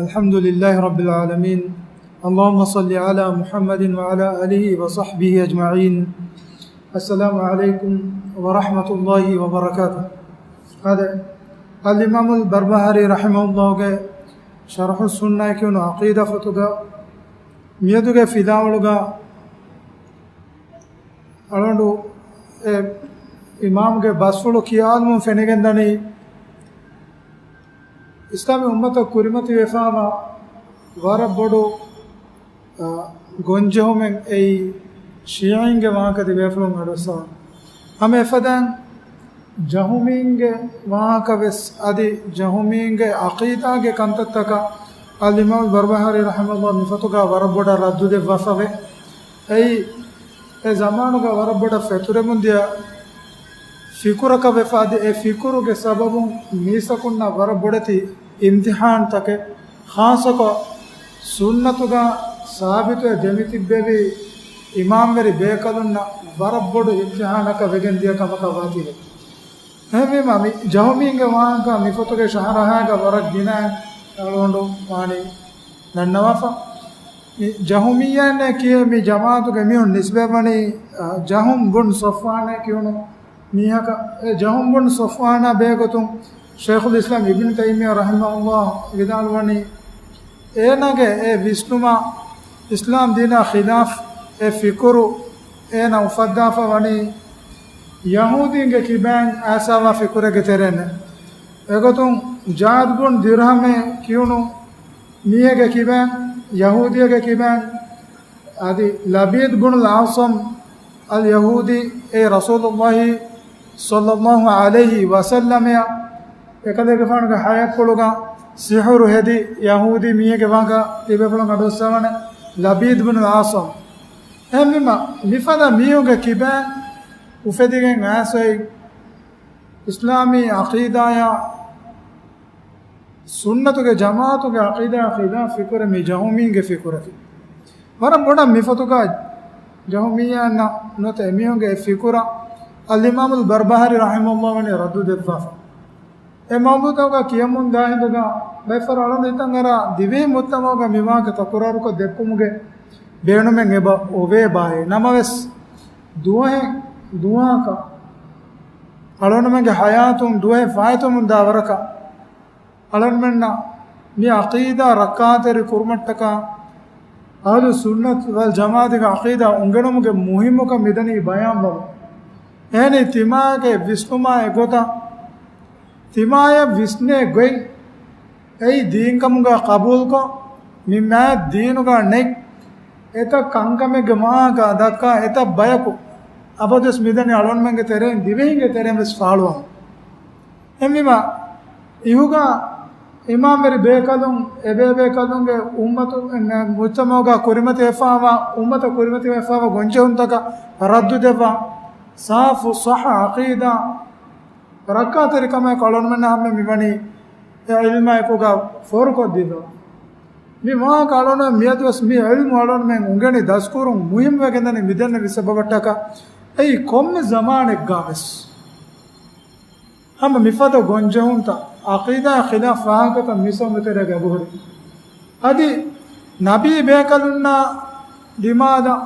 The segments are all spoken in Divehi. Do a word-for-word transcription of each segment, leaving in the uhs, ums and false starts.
الحمد لله رب العالمين. اللهم صل على محمد وعلى آله وصحبه أجمعين. السلام عليكم ورحمة الله وبركاته. އާދެ، އަލްއިމާމުލް ބަރްބަހާރީ ރަޙިމަހުﷲގެ ޝަރްޙުއްސުންނާއެކު ވަނީ ޢަޤީދާ ފޮތުގަ މިއަދުގެ ފިލާވަޅުގަ އަޅުގަނޑު އެ އިމާމުގެ ބަސްފުޅު ކިޔާލުމުން ފެނިގެންދަނީ، އިސްލާމީ އުއްމަތަށް ކުރިމަތިވެފާވާ ވަރަށް ބޮޑު، އަ، ގޮންޖެހުމެއް އެއީ ޝީޢީންގެ ވާހަކަ ތިބޭފުޅުން އަޑުއައްސަވާ. ހަމަ އެފަދައިން ޖަހުމީންގެ ވާހަކަ ވެސް އަދި ޖަހުމީންގެ ޢަޤީދާގެ ކަންތައްތަކަށް އަލްއިމާމު ބަރްބަހާރީ ރަޙިމަހުﷲ މިފޮތުގަ ވަރަށް ބޮޑަށް ރައްދު ދެއްވާފަވޭ. އެއީ އެ ޒަމާނުގަ ވަރަށް ބޮޑަށް ފެތުރެމުންދިޔަ ފިކުރަކަށް ވެފަ އަދި އެ ފިކުރުގެ ސަބަބުން މީސްތަކުންނަށް ވަރަށް ބޮޑެތި އިމްތިޙާންތަކެއް، ޚާއްޞަކޮށް ސުންނަތުގަ ސާބިތުވެ ދެމިތިއްބެވި އިމާމްވެރި ބޭކަލުންނަށް ވަރަށް ބޮޑު އިމްތިޙާނަކަށް ވެގެން ދިޔަ ކަމަކަށް ވާތީވެ. އެހެންވީމަ، މި ޖަހުމީންގެ ވާހަކަ މި ފޮތުގެ ޝަރަޙާގަ ވަރަށް ގިނައިން އަޅުގަނޑު ވާނީ ދަންނަވާފަ. މި ޖަހުމިއްޔާއޭ ކިޔޭ މި ޖަމާޢަތުގެ މީހުން ނިސްބަތްވަނީ، އަ، ޖަހުމް ބުން ޞަފްވާނޭ ކިޔުނު މީހަކަށް. އެ ޖަހުމް ބުން ޞަފްވާނާ ބެހޭގޮތުން ޝައިޚުލް އިސްލާމް އިބްނު ތައިމިއްޔާ ރަޙިމަހުﷲ ވިދާޅުވަނީ، އޭނާގެ އެ ވިސްނުމާ އިސްލާމް ދީނާ ޚިލާފް އެ ފިކުރު އޭނާ އުފައްދާފަ ވަނީ ޔަހޫދީންގެ ކިބައިން އައިސާވާ ފިކުރެއްގެ ތެރޭން. އެގޮތުން ޖާދް ބުން ދިރްހަމޭ ކިޔުނު މީހެއްގެ ކިބައިން، ޔަހޫދީއެއްގެ ކިބައިން، އަދި ލަބީދް ބުނުލް އަޢްޞަމް އަލް ޔަހޫދީ އެ ރަސޫލުﷲ ޞައްލަﷲ ޢަލައިހި ވަސައްލަމަޔަށް އެކަލޭގެފާނުގެ ޙަޔާތްޕުޅުގަ ސިޙުރު ހެދި ޔަހޫދީ މީހެއްގެ ވާހަކަ ތިބޭފުޅުން އަޑުއައްސަވާނެ، ލަބީދް ބުނުލް އަޢްޞަމް. އެހެންވީމަ، މިފަދަ މީހުންގެ ކިބައިން އުފެދިގެން އައިސް އޮތް އިސްލާމީ ޢަޤީދާޔާ ސުންނަތުގެ ޖަމާޢަތުގެ ޢަޤީދާ ޚިލާފް ފިކުރެއް މި ޖަހުމީންގެ ފިކުރަކީ. ވަރަށް ބޮޑަށް މި ފޮތުގަ ޖަހުމިއްޔާއަށް ނުވަތަ އެމީހުންގެ އެ ފިކުރަށް އަލްއިމާމުލް ބަރްބަހާރީ ރަޙިމަހުﷲ ވަނީ ރައްދު ދެއްވާފަ. އެ މައުޟޫޢުތަކުގަ ކިޔަމުން ދާ ހިނދުގަ ބައެއް ފަހަރު އަޅުގަނޑު ހިތަށް އަރާ ދިވެހި މުޖްތަމަޢުގަ މި ވާހަކަ ތަކުރާރުކޮށް ދެއްކުމުގެ ބޭނުމެއް އެބަ އޮވޭ ބާއޭ. ނަމަވެސް، ދުވަހެއް ދުވަހަކަށް އަޅުގަނޑުމެންގެ ޙަޔާތުން ދުވަހެއް ފާއިތުވަމުން ދާ ވަރަކަށް އަޅުގަނޑުމެންނަށް މި ޢަޤީދާ ރައްކާތެރި ކުރުމަށްޓަކާ އަހުލުއްސުންނަތި ވަލްޖަމާޢަތުގެ ޢަޤީދާ އުނގެނުމުގެ މުހިއްމުކަން މިދަނީ ބަޔާންވަމުން. އެހެނީ ތިމާގެ ވިސްނުމާ އެގޮތަށް ތިމާޔަށް ވިސްނޭ ގޮތް އެއީ ދީންކަމުގަ ޤަބޫލުކޮށް، މި މާތް ދީނުގަ ނެތް އެތައް ކަންކަމެއްގެ ވާހަކަ ދައްކާ އެތައް ބަޔަކު އަބަދުވެސް މިދަނީ އަޅުގަނޑުމެންގެ ތެރެއިން، ދިވެހިންގެ ތެރެއިން ވެސް ފާޅުވަމުން. އެހެންވީމަ، އިހުގަ އިމާމްވެރި ބޭކަލުން، އެބޭބޭކަލުންގެ އުއްމަތު، މުޖްތަމަޢުގަ ކުރިމަތިވެފާވާ، އުއްމަތަށް ކުރިމަތިވެފާވާ ގޮންޖެހުންތަކަށް ރައްދު ދެއްވާ، ސާފު ޞައްޙަ ޢަޤީދާ ރައްކާތެރިކަމާއެކު އަޅުގަނޑުމެންނަށް ހަމަ މިވަނީ އެ ޢިލްމާއެކުގަ ފޯރުކޮށްދީފަ. މި ވާހަކަ އަޅުގަނޑުމެން މިއަދުވެސް މި ޢިލްމު އަޅުގަނޑުމެން އުނގެނި ދަސްކުރުން މުހިއްމުވެގެންދަނީ މިދެންނެވި ސަބަބަށްޓަކާ. އެއީ ކޮންމެ ޒަމާނެއްގަވެސް ހަމަ މިފަދަ ގޮންޖެހުންތައް، ޢަޤީދާ ޚިލާފް ވާހަކަތައް މި ސަމުގެ ތެރޭގަ އެބަހުރި. އަދި ނަބީ ބޭކަލުންނާ ދިމާލަށް،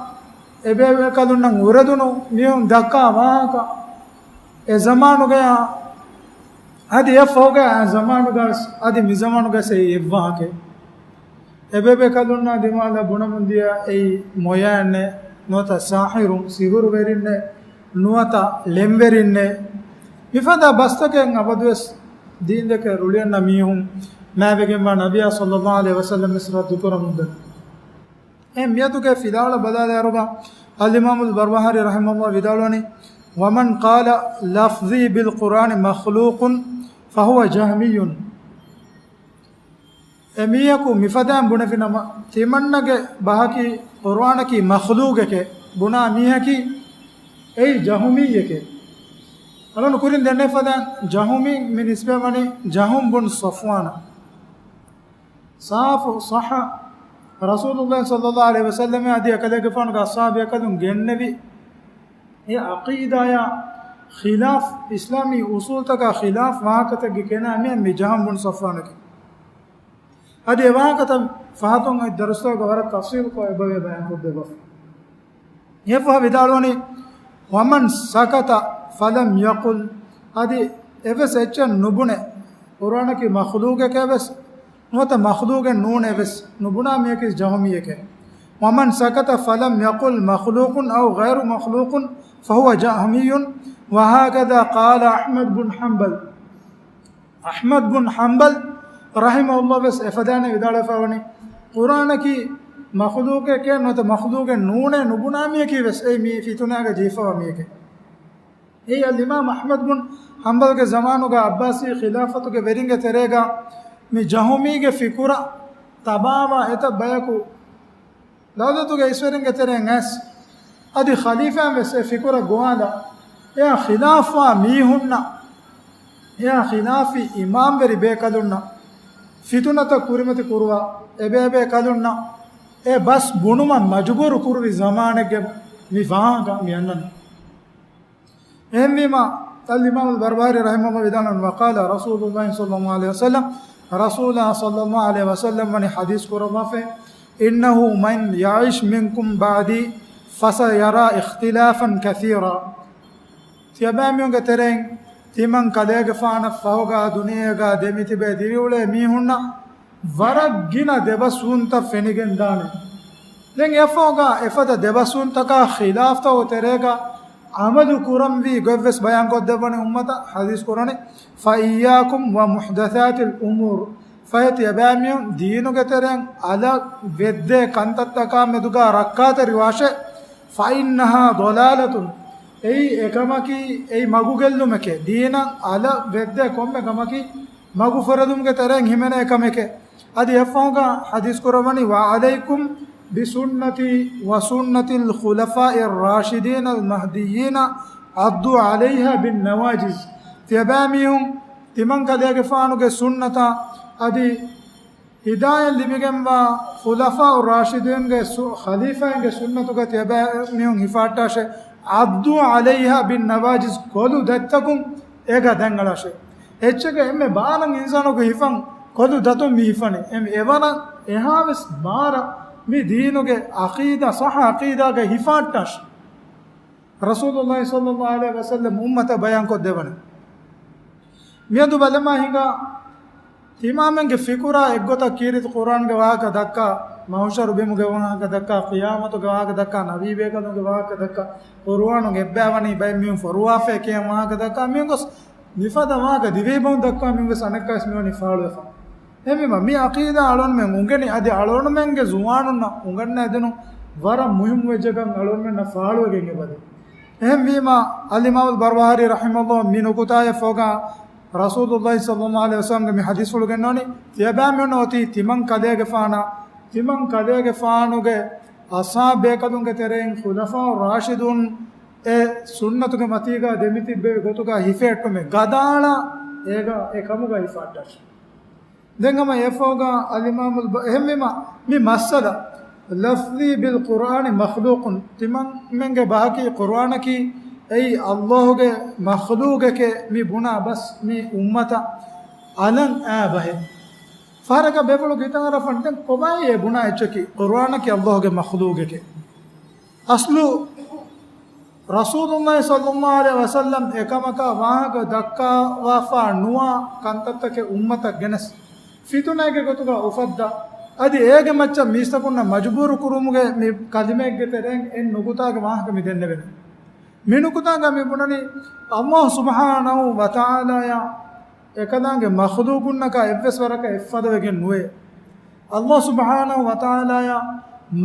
އެބޭބޭކަލުންނަށް އުރެދުނު މީހުން ދައްކާ ވާހަކަ، އެ ޒަމާނުގަޔާ އަދި އެ ފަހުގަ އެ ޒަމާނުގަ ވެސް އަދި މި ޒަމާނުގަ ވެސް އެއީ އެއްވާހަކައެއް. އެބޭބޭކަލުންނާ ދިމާލަށް ބުނަމުންދިޔަ އެއީ މޮޔައެއްނެއް، ނުވަތަ ސާޙިރުން، ސިހުރުވެރިންނެއް، ނުވަތަ ޅެންވެރިންނެއް. މިފަދަ ބަސްތަކެއް އަބަދުވެސް ދީންދެކެ ރުޅިއަންނަ މީހުން މާތްވެގެންވާ ނަބިއްޔާ ޞައްލަﷲ ޢަލައިހި ވަސައްލަމް ވެސް ރައްދުކުރަމުންދަނީ. އެ މިއަދުގެ ފިލާވަޅަށް ބަލާލާއިރުގަ އަލްއިމާމުލް ބަރްބަހާރީ ރަޙިމަހުﷲ ވިދާޅުވަނީ، ومن قال لفظي بالقرآن مخلوق فهو جهمي. އެ މީހަކު މިފަދައިން ބުނެފިނަމަ، ތިމަންނަގެ ބަހަކީ ޤުރުއާނަކީ މަޚްލޫޤެކޭ ބުނާ މީހަކީ އެއީ ޖަހުމިއްޔެކޭ. އަޅުން ކުރިން ދެންނެވި ފަދައިން ޖަހުމީން މި ނިސްބަތްވަނީ ޖަހުމް ބުން ޞަފްވާނަށް. ސާފު ޞައްޙަ ރަސޫލުﷲ ޞައްލަﷲ ޢަލައިހި ވަސައްލަމް އަދި އެކަލޭގެފާނުގެ އަޞްޙާބު ބޭކަލުން ގެންނެވި އެ ޢަޤީދާޔާ ޚިލާފް، އިސްލާމީ އުޞޫލްތަކާ ޚިލާފް ވާހަކަތަކެއްގެ ކެނާ މީހެއް މި ޖަހުމް ބުން ޞަފްވާނަކީ. އަދި އެ ވާހަކަތައް ފަހަތުން އަދި ދަރުސްތަކުގަ ވަރަށް ތަފްސީލުކޮށް އެބަވޭ ބަޔާންކޮށްދެއްވަފަ. އެފަހަ ވިދާޅުވަނީ، ومن سكت فلم يقل، އަދި އެވެސް އެއްޗެއް ނުބުނެ، ޤުރްއާނަކީ މަޚްލޫޤެކޭ ވެސް ނުވަތަ މަޚްލޫޤެއް ނޫނޭ ވެސް ނުބުނާ މީހަކީ ޖަހުމިއްޔެކޭ. ومن سكت فلم يقل مخلوق أو غير مخلوق فهو جهمي، وهكذا قال أحمد بن حنبل. އަޙްމަދު ބުން ޙަންބަލް ރަޙިމަހުﷲ ވެސް އެފަދައިން ވިދާޅުވެފަ ވަނީ، ޤުރްއާނަކީ މަޚްލޫޤެކޭ ނުވަތަ މަޚްލޫޤެއް ނޫނޭ ނުބުނާ މީހަކީ ވެސް އެއީ މި ފިތުނާގަ ޖެހިފަވާ މީހެކޭ. އެއީ އަލްއިމާމް އަޙްމަދު ބުން ޙަންބަލްގެ ޒަމާނުގަ ޢައްބާސީ ޚިލާފަތުގެ ވެރިންގެ ތެރޭގަ މި ޖަހުމީގެ ފިކުރަށް ތަބާވާ އެތައް ބަޔަކު ދައުލަތުގެ އިސްވެރިންގެ ތެރެއިން އައިސް، އަދި ޚަލީފާއިން ވެސް އެ ފިކުރަށް ގޮވާލާ، އެއާ ޚިލާފްވާ މީހުންނަށް، އެއާ ޚިލާފީ އިމާމްވެރި ބޭކަލުންނަށް ފިތުނަތައް ކުރިމަތި ކުރުވާ، އެބޭބޭކަލުންނަށް އެ ބަސް ބުނުމަށް މަޖުބޫރު ކުރުވި ޒަމާނެއްގެ މި ވާހަކަ މި އަންނަނީ. އެހެންވީމަ، އަލްއިމާމު ބަރްބަހާރީ ރަޙިމަހުﷲ ވިދާޅުވަނީ، وقال رسول الله صلى الله عليه وسلم، ރަސޫލާ ޞައްލައްލާހު ޢަލައިހި ވަސައްލަމް ވަނީ ޙަދީޘް ކުރައްވާފައި، إنه من يعش منكم بعدي فسيرى اختلافا كثيرا. ތިޔަބައިމީހުންގެ ތެރެއިން ތިމަން ކަލޭގެފާނަށް ފަހުގަ ދުނިޔޭގަ ދެމިތިބޭ ދިރިއުޅޭ މީހުންނަށް ވަރަށް ގިނަ ދެބަސްވުންތައް ފެނިގެންދާނެ. ދެން އެފަހުގަ އެފަދަ ދެބަސްވުންތަކާ ޚިލާފްތައް ތެރޭގަ ޢަމަލު ކުރަންވީ ގޮތްވެސް ބަޔާންކޮށްދެއްވަނީ އުއްމަތަށް ޙަދީޘް ކުރަނީ، فإياكم ومحدثات الأمور، ފަހެ ތިޔަބައިމީހުން ދީނުގެ ތެރެއިން އަލަށް ވެއްދޭ ކަންތައްތަކާ މެދުގަ ރައްކާތެރިވާށޭ، فإنها ضلالة، އެއީ އެކަމަކީ އެއީ މަގުގެއްލުމެކޭ، ދީނަށް އަލަށް ވެއްދޭ ކޮންމެ ކަމަކީ މަގުފުރެދުމުގެ ތެރެއިން ހިމެނޭ ކަމެކޭ. އަދި އެފަހުގަ ޙަދީޘް ކުރައްވަނީ، وعليكم بسنتي وسنة الخلفاء الراشدين المهديين عضوا عليها بالنواجذ. ތިޔަބައިމީހުން ތިމަން ކަލޭގެފާނުގެ ސުންނަތާ އަދި ހިދާޔަތް ލިބިގެންވާ ޚުލަފާއު ރާޝިދީންގެ ސު-، ޚަލީފާއިންގެ ސުންނަތުގަ ތިޔަބައިމީހުން ހިފާއްޓާށޭ، عضوا عليها بالنواجذ، ކޮލު ދަތްތަކުން އޭގަ ދަތްއަޅާށޭ. އެއްޗެއްގަ އެންމެ ބާރަށް އިންސާނަކު ހިފަން ކޮލު ދަތުން މި ހިފަނީ. އެ-، އެވަރަށް އެހާވެސް ބާރަށް މި ދީނުގެ ޢަޤީދާ، ޞައްޙަ ޢަޤީދާގަ ހިފާއްޓާށޭ. ރަސޫލުﷲ ޞައްލައްލާހު ޢަލައިހި ވަސައްލަމް އުއްމަތަށް ބަޔާންކޮށްދެއްވަނީ. މިއަދު ބަލަމާ ހިނގާ ތިމާމެންގެ ފިކުރާ އެއްގޮތަށް ކީރިތި ޤުރްއާންގެ ވާހަކަ ދައްކާ، މަޙުޝަރު ބިމުގެ ވާހަކަ ދައްކާ، ޤިޔާމަތުގެ ވާހަކަ ދައްކާ، ނަބީ ބޭކަލުންގެ ވާހަކަ ދައްކާ، ޤުރްއާނުން އެއްބައިވަނީ ބައެއް މީހުން ފޮރުވާފައޭ ކިޔަން ވާހަކަ ދައްކާ، މިއޮންގޮސް މިފަދަ ވާހަކަ ދިވެހިބަހުން ދައްކާ މިއޮންގޮސް އަނެއްކާވެސް މިވަނީ ފާޅުވެފަ. އެހެންވީމަ، މި ޢަޤީދާ އަޅުގަނޑުމެން އުނގެނި އަދި އަޅުގަނޑުމެންގެ ޒުވާނުންނަށް އުނގަންނައިދިނުން ވަރަށް މުހިއްމު އެއްޗަކަށް އަޅުގަނޑުމެންނަށް ފާޅުވެގެން އެބަދޭ. އެހެންވީމަ، އަލްއިމާމުލް ބަރްބަހާރީ ރަޙިމަހުﷲ މި ނުކުތާއަށް ފޯގާ ރަސޫލުﷲ ޞައްލައްލާހު ޢަލައިހި ވަސައްލަމްގެ މި ޙަދީޘްފުޅު ގެންނަވަނީ، ތިޔަބައިމީހުން އޮތީ ތިމަން ކަލޭގެފާނާ، ތިމަން ކަލޭގެފާނުގެ އަޞްޙާބު ބޭކަލުންގެ ތެރެއިން ޚުލަފާއު ރާޝިދޫން އެ ސުންނަތުގެ މަތީގަ ދެމިތިއްބެވި ގޮތުގަ ހިފެހެއްޓުމެއް ގަދައަޅާ އޭގަ އެ ކަމުގަ ހިފާއްޓާށޭ. ދެން ހަމަ އެފަހުގަ އަލްއިމާމުލް ބަ-، އެހެންވީމަ، މި މައްސަލަ، لفظي بالقرآن مخلوق، ތިމަންމެންގެ ބަހަކީ ޤުރްއާނަކީ އެއީ ﷲގެ މަޚްލޫޤެކޭ މި ބުނާ ބަސް މި އުއްމަތަށް އަލަށް އައި ބަހެއް. ފަހަރަކަށް ބޭފުޅަކު ހިތަށް އަރާފަ ދެން ކޮބާއޭ ބުނާ އެއްޗަކީ ޤުރްއާނަކީ ﷲގެ މަޚްލޫޤެކޭ. އަސްލު ރަސޫލުﷲ ޞައްލައްލާހު ޢަލައިހި ވަސައްލަމް އެކަމަކާ ވާހަކަ ދައްކަވާފާ ނުވާ ކަންތައްތަކެއް އުއްމަތަށް ގެނެސް، ފިތުނައިގެ ގޮތުގަ އުފައްދާ، އަދި އޭގެ މައްޗަށް މީސްތަކުންނަށް މަޖުބޫރު ކުރުމުގެ މި ކަލިމައެއްގެ ތެރެއިން އެއް ނުކުތާގެ ވާހަކަ މި ދެންނެވެނީ. މި ނުކުތާގަ މި ބުނަނީ، ﷲ ސުބްޙާނަހޫ ވަތަޢާލާޔާ އެކަލާނގެ މަޚްލޫޤުންނަކާ އެއްވެސް ވަރަކަށް އެއްފަދަވެގެން ނުވޭ. ﷲ ސުބްޙާނަހޫ ވަތަޢާލާޔާ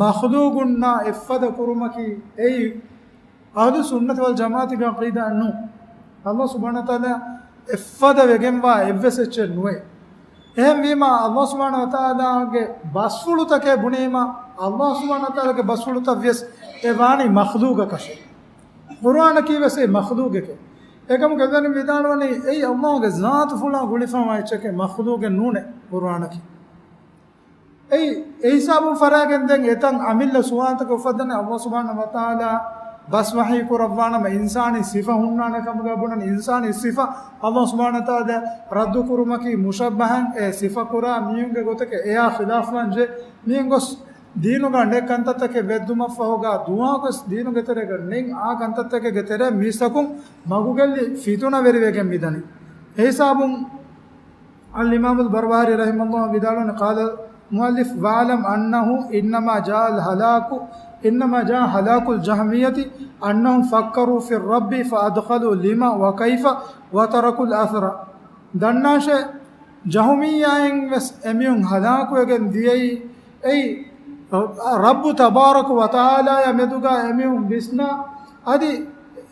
މަޚްލޫޤުންނާ އެއްފަދަ ކުރުމަކީ އެއީ އަހްލު ސުންނަތި ވަލް ޖަމާޢަތުގެ ޢަޤީދާއެއް ނޫން. ﷲ ސުބްޙާނަހޫ ވަތަޢާލާ އެއްފަދަ ވެގެންވާ އެއްވެސް އެއްޗެއް ނުވޭ. އެހެންވީމާ، ﷲ ސުބްޙާނަހޫ ވަތަޢާލާގެ ބަސްފުޅުތަކެއް ބުނީމާ، ﷲ ސުބްޙާނަހޫ ވަތަޢާލާގެ ބަސްފުޅުތައް ވިޔަސް އެ ވާނީ މަޚްލޫޤަކަށޭ. ޤުރްއާނަކީ ވެސް އެ މަޚްލޫޤެކޭ. އެކަމުގަ އެވަނި ވިދާޅުވަނީ، އެއީ ﷲގެ ޒާތުފުޅާ ގުޅިފަވާ އެއްޗެކޭ، މަޚްލޫޤެއް ނޫނޭ ޤުރްއާނަކީ. އެއީ، އެ ހިސާބުން ފަރާގެން ދެން އެތަން އަމިއްލަ ސުވާލުތަކެއް އުފައްދަނީ، ﷲ ސުބްޙާނަހޫ ވަތަޢާލާ ބަސް ވަޙީ ކުރައްވާނަމަ އިންސާނީ ސިފަ ހުންނާނެ ކަމުގަ ބުނަން، އިންސާނީ ސިފަ އައްލާހު ސުބްޙާނަހު ވަތަޢާލާ ރައްދު ކުރުމަކީ މުޝައްބަހަން އެ ސިފަ ކުރާ މީހުންގެ ގޮތެކޭ، އެޔާ ޚިލާފުވާން ޖެހޭ. މީހުން ގޮސް ދީނުގަ ނެތް ކަންތައްތަކެއް ވެއްދުމަށްފަހުގަ ދުވާ ގޮސް ދީނުގެ ތެރޭގަ ނެތް އާ ކަންތައްތަކެއްގެ ތެރޭ މީސްތަކުން މަގުގެއްލި ފިތުނަވެރިވެގެން މިދަނީ. އެހިސާބުން އަލްއިމާމުލް ބަރުބަހާރީ ރަޙިމަހުﷲ ވިދާޅުވަނީ، قال المؤلف واعلم أنه إنما جاء الهلاك، إنما جاء هلاك الجهمية أنهم فكروا في الرب فأدخلوا لم وكيف وتركوا الأثر. ދަންނާށޭ، ޖަހުމިއްޔާއިން ވެސް އެމީހުން ހަލާކުވެގެން ދިޔައީ، އެއީ ރައްބު ތަބާރަކަ ވަތަޢާލާއާ މެދުގަ އެމީހުން ވިސްނާ، އަދި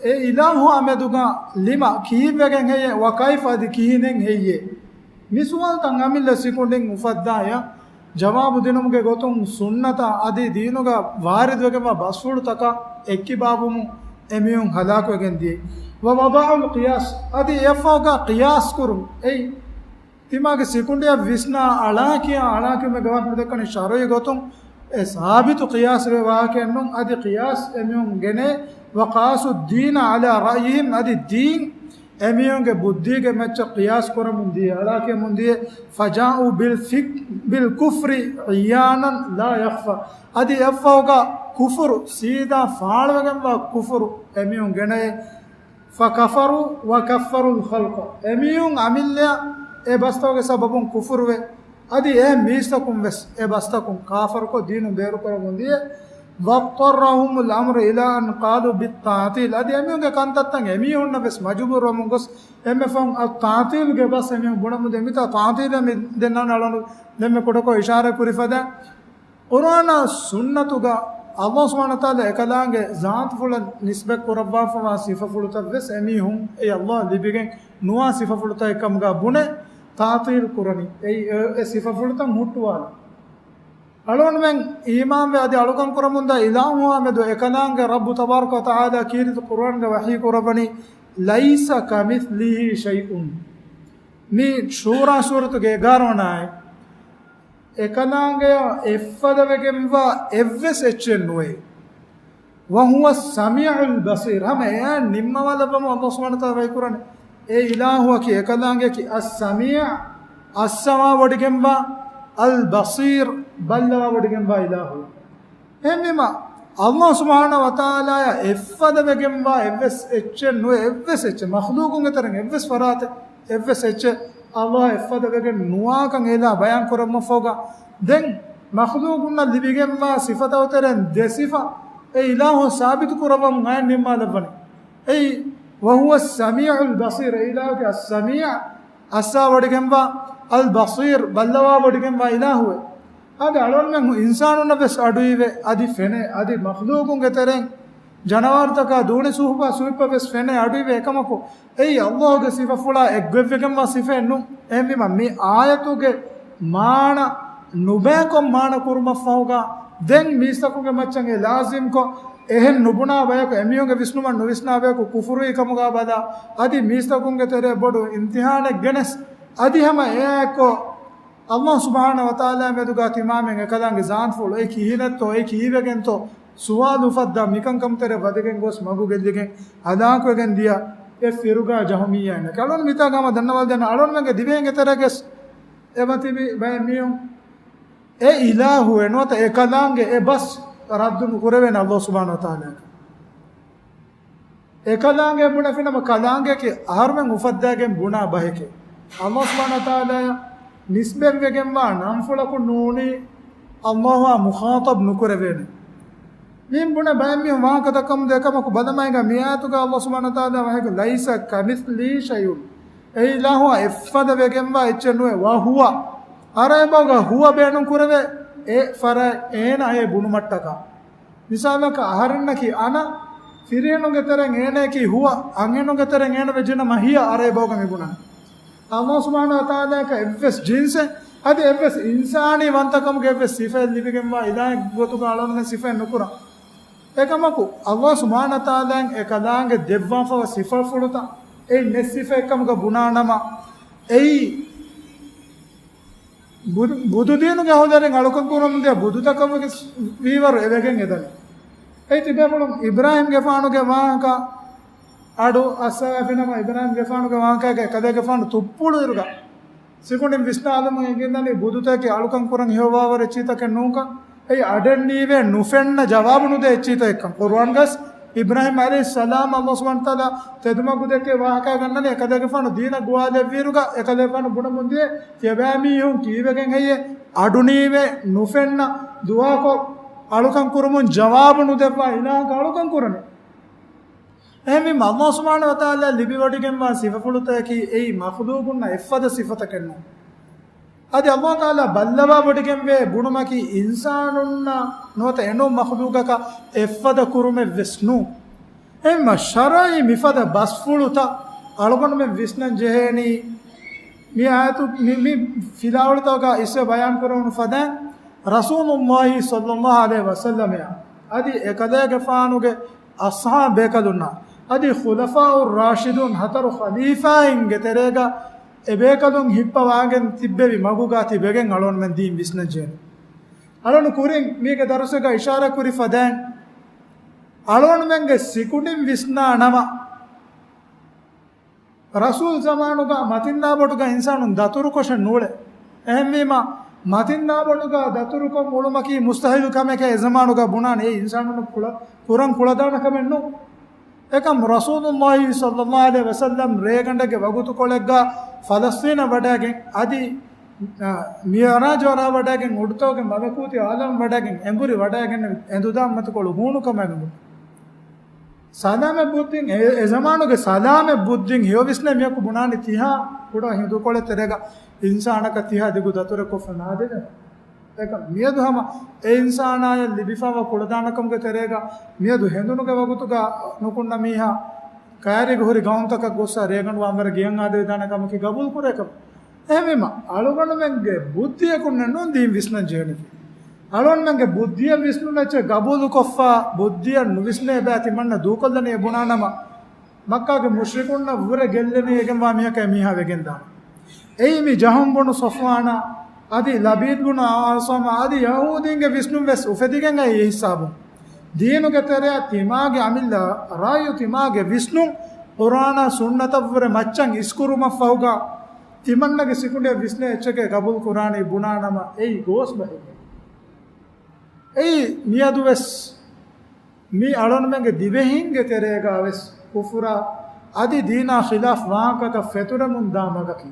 އެ އިލާހުއާ މެދުގަ ލިމަ ކިހިންވެގެން ހެއްޔޭ، ވަކައިފަ އަދި ކިހިނެއް ހެއްޔޭ؟ މި ސުވާލުތައް އަމިއްލަ ސިކުނޑިން އުފައްދާޔަ، ޖަވާބު ދިނުމުގެ ގޮތުން ސުންނަތާ އަދި ދީނުގަ ވާރިދުވެގެންވާ ބަސްފުޅުތަކާ އެއްކިބާވުމުން އެމީހުން ހަލާކުވެގެން ދިޔައީ. ووضعوا القياس، އަދި އެއަށްފަހުގަ ޤިޔާސް ކުރުން. އެއީ ތިމާގެ ސިކުނޑިއަށް ވިސްނާ އަޅާކިޔާ، އަޅާކިޔުމެއް ގަވާފި ދައްކަނީ ޝަރުޢީ ގޮތުން އެ ސާބިތު ޤިޔާސްވެ ވާހަކައެއް ނޫން. އަދި ޤިޔާސް އެމީހުން ގެނޭ، وقاسوا الدين على رأيهم، އަދި ދީން އެމީހުންގެ ބުއްދީގެ މައްޗަށް ޤިޔާސް ކުރަމުން ދިޔަ، އަޅާކިޔަމުން ދިޔަ. فجاءوا بالفك-، بالكفر عيانا لا يخفى، އަދި އެއަށްފަހުގަ ކުފުރު ސީދާ ފާޅުވެގެންވާ ކުފުރު އެމީހުން ގެނައޭ. فكفروا وكفروا الخلق، އެމީހުން އަމިއްލައަށް އެ ބަސްތަކުގެ ސަބަބުން ކުފުރުވެ، އަދި އެ މީސްތަކުން ވެސް އެ ބަސްތަކުން ކާފަރުކޮށް ދީނުން ބޭރުކުރަމުން ދިޔަ. واضطرهم الأمر إلى أن قالوا بالتعطيل، އަދި އެމީހުންގެ ކަންތައްތައް އެމީހުންނަށް ވެސް މަޖުބޫރުވަމުން ގޮސް އެންމެ ފަހުން އައްތަޢްޠީލްގެ ބަސް އެމީހުން ބުނަމުން ދިޔަ. މިތާ ތަޢްޠީލަށް މި ދެންނާނެ އަޅުގަނޑު ދެންމެ ކުޑަކޮށް އިޝާރާތް ކުރި ފަދަ. ޤުރުއާނާ ސުންނަތުގަ އައްލާހު ސުބްޙާނަހު ވަތަޢާލާ އެކަލާނގެ ޒާތުފުޅަށް ނިސްބަތް ކުރައްވާފަވާ ސިފަފުޅުތައް ވެސް އެމީހުން އެ އައްލާހަށް ލިބިގެން ނުވާ ސިފަފުޅުތައް އެއްކަމުގަ ބުނެ ތަޢްޠީލް ކުރަނީ. އެއީ އެ، އެ ސިފަފުޅުތައް ހުއްޓުވާލަން. އަޅުގަނޑުމެން އީމާންވެ އަދި އަޅުކަން ކުރަމުންދާ އިލާހުއާ މެދު އެކަލާނގެ ރައްބު ތަބާރަކަ ވަތަޢާލާ ކީރިތި ޤުރުއާންގަ ވަޙީ ކުރައްވަނީ، ليس كمثله شيء. މި ޝޫރާ ސޫރަތުގެ އެގާރަ ވަނަ އާޔަތް. އެކަލާނގެއާ އެއްފަދަވެގެންވާ އެއްވެސް އެއްޗެއް ނުވޭ. وهو السميع البصير. ހަމަ އެއާ ނިންމަވާލައްވަމު އައްލާހު ސުބްޙާނަހު ވަތަޢާލާ ވަޙީ ކުރަނީ. އެ އިލާހުއަކީ އެކަލާނގެއަކީ السميع، އައްސަވާވޮޑިގެންވާ، البصير، ބައްލަވާވޮޑިގެންވާ އިލާހު. އެހެންވީމަ، އައްލާހު ސުބްޙާނަހު ވަތަޢާލާއާ އެއްފަދަވެގެންވާ އެއްވެސް އެއްޗެއް ނުވޭ، އެއްވެސް އެއްޗެއް، މަޚްލޫޤުންގެ ތެރެއިން އެއްވެސް ފަރާތެއް، އެއްވެސް އެއްޗެއް އައްލާހު އެއްފަދަވެގެން ނުވާކަން އެއިލާހު ބަޔާން ކުރައްވަމުންފަހުގަ، ދެން މަޚްލޫޤުންނަށް ލިބިގެންވާ ސިފަތައް ތެރެއިން ދެ ސިފަ އެ އިލާހު ސާބިތު ކުރައްވަމުން އާޔަތް ނިންމާލައްވަނީ. އެއީ، وهو السميع البصير، އެ އިލާހުގެ السميع، އައްސަވާވޮޑިގެންވާ، البصير، ބައްލަވާވޮޑިގެންވާ އިލާހުވެ. އަދި އަޅުގަނޑުމެން އިންސާނުންނަށް ވެސް އަޑުއިވޭ، އަދި ފެނޭ، އަދި މަޚްލޫޤުންގެ ތެރެއިން ޖަނަވާރުތަކާ ދޫނި ސުހުފާ ސުވިއްޕަށް ވެސް ފެނޭ، އަޑުއިވޭ. އެކަމަކު، އެއީ އައްލާހުގެ ސިފަފުޅާ އެއްގޮތްވެގެންވާ ސިފައެއް ނޫން. އެހެންވީމަ، މި އާޔަތުގެ މާނަ ނުބަޔަކޮށް މާނަ ކުރުމަށްފަހުގަ، ދެން މީސްތަކުންގެ މައްޗަށް އެ ލާޒިމްކޮށް، އެހެން ނުބުނާ ބަޔަކު، އެމީހުންގެ ވިސްނުމަށް ނުވިސްނާ ބަޔަކު ކުފުރީ ކަމުގަ ބަލާ، އަދި މީސްތަކުންގެ ތެރޭ ބޮޑު އިމްތިޙާނެއް ގެނެސް، އަދި ހަމަ އެއާއެއްކޮށް، އައްލާހު ސުބްޙާނަހު ވަތަޢާލާ މެދުގަ ތިމާމެން އެކަލާނގެ ޒާތުފުޅު އެ ކިހިނެއްތޯ، އެ ކީއްވެގެންތޯ ސުވާލު އުފައްދާ މިކަންކަމު ތެރެ ވަދެގެން ގޮސް މަގު ގެއްލިގެން ހަލާކުވެގެން ދިޔަ އެ ފިރުގާ ޖަހުމިއްޔާއިންނަކީ. އަޅުގަނޑު މިތާގަ ހަމަ ދަންނަވާލަދޭނަ، އަޅުގަނޑުމެންގެ ދިވެހިންގެ ތެރޭގަ ވެސް އެބަތިބި ބައެއް މީހުން އެ އިލާހުވެ ނުވަތަ އެކަލާނގެ އެ ބަސް ރައްދު ނުކުރެވޭނެ އައްލާހު ސުބްޙާނަހު ވަތަޢާލާއަކަށް. އެކަލާނގެ ބުނެފިނަމަ ކަލާނގެއަކީ އަހަރުމެން އުފައްދާގެން ބުނާ ބަހެކޭ. އައްލާހު ސުބްޙާނަހު ވަތަޢާލާއަށް ނިސްބަތްވެގެންވާ ނަންފުޅަކުން ނޫނީ އައްލާހުއާ މުޚާޠަބް ނުކުރެވޭނެ. މިން ބުނެ ބައެއް މީހުން ވާހަކަ ދައްކަމުން ދޭ ކަމަކު ބަލަމާއިގަ މި އާޔަތުގަ އައްލާހު ސުބްޙާނަހު ވަތަޢާލާ ވަޙީކުރައްވަނީ، ليس كمثله شيء. އެ އިލާހުއާ އެއްފަދަ ވެގެންވާ އެއްޗެއް ނުވޭ. وهو. އަރަބި ބަހުގަ ހުވަ ބޭނުން ކުރެވޭ އެ ފަރާތް އޭނަ އޭ ބުނުމަށްޓަކާ. މިސާލަކަށް އަހަރެންނަކީ އަނަ، ފިރިހެނުންގެ ތެރެއިން އޭނައަކީ ހުވަ، އަންހެނުންގެ ތެރެއިން އޭނަ ވެއްޖެނަމަ ހިޔަ އަރަބި ބަހުގަ މި ބުނަނީ. އައްލާހު ސުބްޙާނަހު ވަތަޢާލާއަކަށް އެއްވެސް ޖިންސެއް، އަދި އެއްވެސް އިންސާނީ ވަންތަކަމުގެ އެއްވެސް ސިފައެއް ލިބިގެންވާ އިލާހެއްގެ ގޮތުގަ އަޅުގަނޑުމެން ސިފައެއް ނުކުރަން. އެކަމަކު، އައްލާހު ސުބްޙާނަހު ވަތަޢާލާއަށް އެކަލާނގެ ދެއްވާފަވާ ސިފަފުޅުތައް އެއް ނެތް ސިފައެއްކަމުގަ ބުނާނަމަ، އެއީ ބުދު، ބުދުދީނުގެ އަހުލުވެރިން އަޅުކަން ކުރަމުންދިޔަ ބުދުތަކަށްވެސް ވީވަރު އެވެގެން އެދަނީ. އެ ތިބޭފުޅުން އިބްރާހީމްގެފާނުގެ ވާހަކަ އަޑު އައްސަވާފިނަމަ، އިބްރާހީމްގެފާނުގެ ވާހަކައިގެ އެކަލޭގެފާނު ތުއްޕުޅު އިރުގަ ސިކުނޑިން ވިސްނާލުމުން އެނގިންދަނީ ބުދުތަކެއް އަޅުކަން ކުރަން ހެޔޮވާވަރު އެއްޗިތަކެއް ނޫންކަން. އެއީ އަޑެއް ނީވޭ ނުފެންނަ ޖަވާބު ނުދޭ އެއްޗިތައް އެއްކަން. ޤުރުއާންގަސް އިބްރާހީމް ޢަލައިހިއްސަލާމް ﷲ ސުބްޙާނަހޫ ވަތަޢާލާ ތެދުމަގު ދެއްކޭ ވާހަކަ ގަންނަނީ އެކަލޭގެފާނު ދީނަށް ގޮވާލެއްވިއިރުގަ އެކަލޭގެފާނު ބުނަމުން ދިޔަ ތިޔަބައިމީހުން ކީއްވެގެން ހެއްޔޭ އަޑުނީވޭ ނުފެންނަ ދުޢާކޮށް އަޅުކަން ކުރުމުން ޖަވާބު ނުދެއްވާ އިލާހަކަށް އަޅުކަން ކުރަނީ. އެހެންވީމަ، ﷲ ސުބްޙާނަހޫ ވަތަޢާލާ ލިބިވޮޑިގެންވާ ސިފަފުޅުތަކަކީ އެއީ މަޚްލޫޤުންނަށް އެއްފަދަ ސިފަތަކެއް ނޫން. އަދި ﷲ ތަޢާލާ ބައްލަވާވޮޑިގެންވޭ ބުނުމަކީ އިންސާނުންނަށް ނުވަތަ އެނޫން މަޚްލޫޤަކަށް އެއްފަދަ ކުރުމެއްވެސް ނޫން. އެހެންވީމަ، ޝަރުޢީ މިފަދަ ބަސްފުޅުތައް އަޅުގަނޑުމެން ވިސްނަން ޖެހޭނީ މި އާޔަތު، މި، މި ފިލާވަޅުތަކުގަ އިސްވެ ބަޔާން ކުރެވުނު ފަދައިން، ރަސޫލުﷲ ޞައްލަﷲ ޢަލައިހި ވަސައްލަމައާ އަދި އެކަލޭގެފާނުގެ އަޞްޙާބު ބޭކަލުންނާ އަދި ޚުލަފާއު ރާޝިދޫން ހަތަރު ޚަލީފާއިންގެ ތެރޭގަ އެބޭކަލުން ހިއްޕަވާގެން ތިއްބެވި މަގުގަ ތިބެގެން އަޅުގަނޑުމެން ދީން ވިސްނަން ޖެހޭނެ. އަޅުގަނޑު ކުރިން މީގެ ދަރުސެއްގަ އިޝާރާތް ކުރި ފަދައިން، އަޅުގަނޑުމެންގެ ސިކުނޑިން ވިސްނާ ނަމަ، ރަސޫލް ޒަމާނުގަ މަތިންދާބޮޑުގަ އިންސާނުން ދަތުރުކޮށެއް ނޫޅޭ. އެހެންވީމަ، މަތިންދާބޮޑުގަ ދަތުރުކޮށް އުޅުމަކީ މުސްތަޙީލު ކަމެކޭ އެ ޒަމާނުގަ ބުނާނެ. އެއީ އިންސާނުން ކުޅަ-، ކުރަން ކުޅަދާނަ ކަމެއް ނޫން. އެކަމް ރަސޫލުﷲ ޞައްލަﷲ ޢަލައިހި ވަސައްލަމް ރޭގަނޑެއްގެ ވަގުތުކޮޅެއްގަ ފަލަސްޠީނަށް ވަޑައިގެން އަދި، އަ، މިޢުރާޖު އަރާ ވަޑައިގެން އުޑުތަކުގެ މަލަކޫތީ ޢާލަމަށް ވަޑައިގެން އެނބުރި ވަޑައިގެން އެނދުދާ އުއްމަތުކޮޅު ހޫނުކަމާ އެނގުނު. ސަލާމަތް ބުއްދިން އެ، އެ ޒަމާނުގެ ސަލާމަތް ބުއްދިން ހެޔޮ ވިސްނޭ މީހަކު ބުނާނީ ތިހާ ކުޑަ ހިނދުކޮޅެއް ތެރޭގަ އިންސާނަކަށް ތިހާ ދިގު ދަތުރެއް ކޮށްފަ ނާދެވޭނެ. އެކަމް މިއަދު ހަމަ އެ އިންސާނާޔަށް ލިބިފައިވާ ކުޅަދާނަކަމުގެ ތެރޭގަ މިއަދު ހެނދުނުގެ ވަގުތުގަ ނުކުންނަ މީހާ ކައިރީގަ ހުރި ގައުމުތަކަށް ގޮއްސަ ރޭގަނޑު ވާންވަރަށް ގެއަށް އާދެވިދާނެ ކަމަކީ ގަބޫލު ކުރޭ ކަމެއް. އެހެންވީމަ، އަޅުގަނޑުމެންގެ ބުއްދިއަކުންނެއް ނޫން ދީން ވިސްނަން ޖެހެނީ. އަޅުގަނޑުމެންގެ ބުއްދިއަށް ވިސްނުން އެއްޗެއް ގަބޫލުކޮށްފަ، ބުއްދިއަށް ނުވިސްނޭ ބައި ތިމަންނަ ދޫކޮށްލަނީ އެ ބުނާނަމަ، މައްކާގެ މުޝްރިކުންނަށް ވުރެ ގެއްލެނީ އެގެންވާ މީހަކަށް އެމީހާ ވެގެންދާނެ. އެއީ މި ޖަހުމް ބުނު ޞަފްވާނާ، އަދި ލަބީދް ބުނު އަޢްޞަމާ، އަދި ޔަހޫދީންގެ ވިސްނުން ވެސް އުފެދިގެން އައި އެ ހިސާބުން. ދީނުގެ ތެރެއަށް ތިމާގެ އަމިއްލަ ރާއި، ތިމާގެ ވިސްނުން ޤުރްއާނާ ސުންނަތަށްވުރެ މައްޗަށް އިސްކުރުމަށްފަހުގަ، ތިމަންނަގެ ސިކުނޑިއަށް ވިސްނޭ އެއްޗެކޭ ގަބޫލު ކުރާނީ ބުނާނަމަ، އެއީ ގޯސް ބަހެއް. އެއީ މިއަދުވެސް މި އަޅުންމެންގެ ދިވެހިންގެ ތެރޭގަވެސް ކުފުރާ އަދި ދީނާ ޚިލާފް ވާހަކަތައް ފެތުރެމުން ދާ މަގަކީ.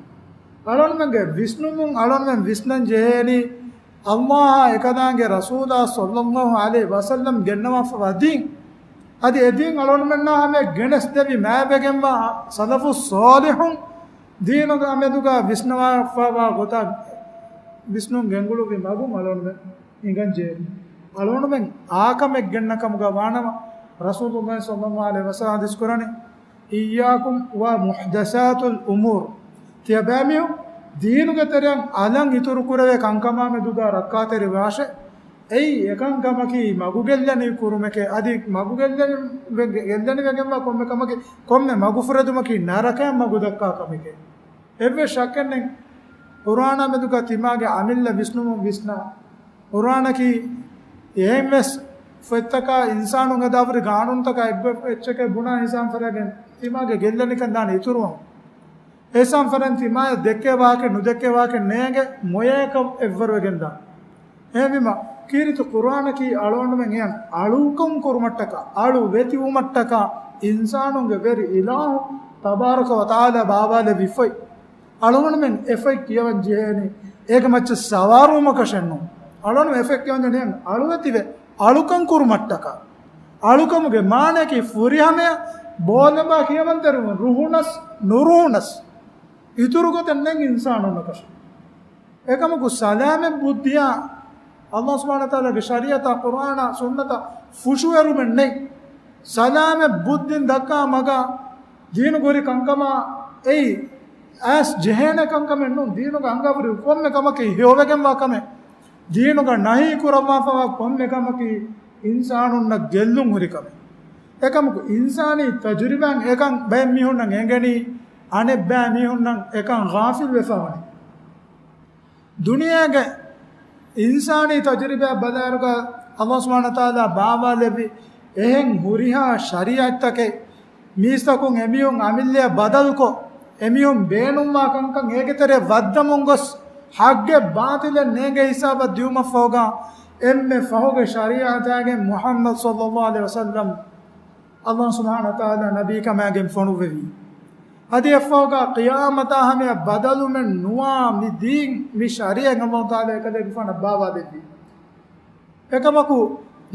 އަޅުންމެންގެ ވިސްނުމުން އަޅުންމެން ވިސްނަން ޖެހޭނީ، ﷲ އާ އެކަލާނގެ ރަސޫލާ ޞައްލަﷲ ޢަލައިހި ވަސައްލަމް ގެންނަވާފަވާ ދީން. އަދި އެ ދީން އަޅުންމެންނާ ހަމަޔަށް ގެނެސްދެވި މާތްވެގެންވާ ސަލަފުއް ޞާލިޙުން ދީނުގެ އަމެދުގަ ވިސްނަވާފަވާ ގޮތަށް ވިސްނުން ގެންގުޅުއްވި މަގުން އަޅުންމެން ހިނގަން ޖެހޭ. އަޅުގަނޑުމެން އާކަމެއް ގެންނަ ކަމުގަ ވާނަމަ، ރަސޫލުﷲ ޞައްލަﷲ ޢަލައިހި ވަސައްލަމަ ޙަދީޘް ކުރަނީ، إياكم ومحدثات الأمور. ތިޔަބައިމީހުން ދީނުގެ ތެރެއަށް އަލަށް އިތުރު ކުރެވޭ ކަންކަމާ މެދުގަ ރައްކާތެރިވާށޭ. އެއީ އެކަންކަމަކީ މަގުގެއްލަނިވި ކުރުމެކޭ. އަދި މަގުގެއްލަނި، ގެއްލަނިވެގެންވާ ކޮންމެ ކަމަކީ، ކޮންމެ މަގުފުރެދުމަކީ ނަރަކަޔަށް މަގު ދައްކާ ކަމެކޭ. އެއްވެސް ޝައްކެއް ނެތް، ޤުރްއާނާ މެދުގަ ތިމާގެ އަމިއްލަ ވިސްނުމުން ވިސްނާ، ޤުރްއާނަކީ އެހެންވެސް ފޮތްތަކާ އިންސާނުން ހަދާފަ ހުރި ގާނޫނުތަކާ އެއްގޮތް އެއްޗެކޭ ބުނާ ހިސާބުން ފަރާގެން ތިމާގެ ގެއްލަނިކަން ދާނެ އިތުރުވަމުން. އެހިސާބުން ފަރާގެން ތިމާޔަށް ދެއްކޭ ވާހަކަ ނުދެއްކޭ ވާހަކަ ނޭނގެ މޮޔައަކަށް އެއްވަރުވެގެން ދާނެ. އެހެންވީމަ، ކީރިތި ޤުރްއާނަކީ އަޅުގަނޑުމެން އެޔަށް އަޅުކަން ކުރުމަށްޓަކާ، އަޅު ވެތިވުމަށްޓަކާ، އިންސާނުންގެ ވެރި އިލާހު ތަބާރަކަ ވަތަޢާލާ ބާވާލެއްވި ފޮތް. އަޅުގަނޑުމެން އެ ފޮތް ކިޔަވަން ޖެހޭނީ، އޭގެ މައްޗަށް ސަވާރުވުމަކަށެއް ނޫން. އަޅުގަނޑުމެން އެ ފޮތް ކިޔަވަން ޖެހޭނީ އަޅުވެތިވެ އަޅުކަން ކުރުމަށްޓަކާ. އަޅުކަމުގެ މާނައަކީ ފުރިހަމަޔަށް ބޯލަބާ ކިޔަވަންތެރިވުން، ރުހުނަސް ނުރުހުނަސް އިތުރު ގޮތެއް ނެތް އިންސާނުންނަކަށް. އެކަމަކު ސަލާމަތް ބުއްދިއާ، ﷲ ސުބްޙާނަހޫ ވަތަޢާލާގެ ޝަރީޢަތާ، ޤުރްއާނާ، ސުންނަތަށް ފުށުއެރުމެއް ނެތް. ސަލާމަތް ބުއްދިން ދައްކާ މަގަށް ދީނުގެ ހުރި ކަންކަމާ އެއީ އައިސް ޖެހޭނެ ކަންކަމެއް ނޫން. ދީނުގަ އަންގާފަ ހުރި ކޮންމެ ކަމަކީ ހެޔޮވެގެންވާ ކަމެއް. ދީނުގަ ނަހީ ކުރައްވާފަވާ ކޮންމެ ކަމަކީ އިންސާނުންނަށް ގެއްލުން ހުރި ކަމެއް. އެކަމަކު އިންސާނީ ތަޖުރިބާއިން އެކަން ބައެއް މީހުންނަށް އެނގެނީ އަނެއްބައި މީހުންނަށް އެކަން ޣާފިލް ވެފަ ވަނީ. ދުނިޔޭގެ އިންސާނީ ތަޖުރިބާ ބަލާއިރުގަ ﷲ ސުބްޙާނަހޫ ވަތަޢާލާ ބާވާލެއްވި އެހެން ހުރިހާ ޝަރީޢަތްތަކެއް މީސްތަކުން އެމީހުން އަމިއްލަޔަށް ބަދަލުކޮށް، އެމީހުން ބޭނުންވާ ކަންކަން އޭގެ ތެރެއަށް ވައްދަމުން ގޮސް، ޙައްޤެއް ބާޠިލެއް ނޭނގޭ ހިސާބަށް ދިޔުމަށްފަހުގަ، އެންމެ ފަހުގެ ޝަރީޢަތާގެން މުޙައްމަދު ޞައްލައްލާހު ޢަލައިހި ވަސައްލަމް ﷲ ސުބްޙާނަހޫ ވަތަޢާލާ ނަބީކަމާގެން ފޮނުއްވެވީ. އަދި އެއަށްފަހުގަ ޤިޔާމަތާ ހަމަޔަށް ބަދަލުމެއް ނުވާ މި ދީން، މި ޝަރީޢަތް ﷲ ތަޢާލާ އެކަލޭގެފާނަށް ބާވާދެއްވީ. އެކަމަކު،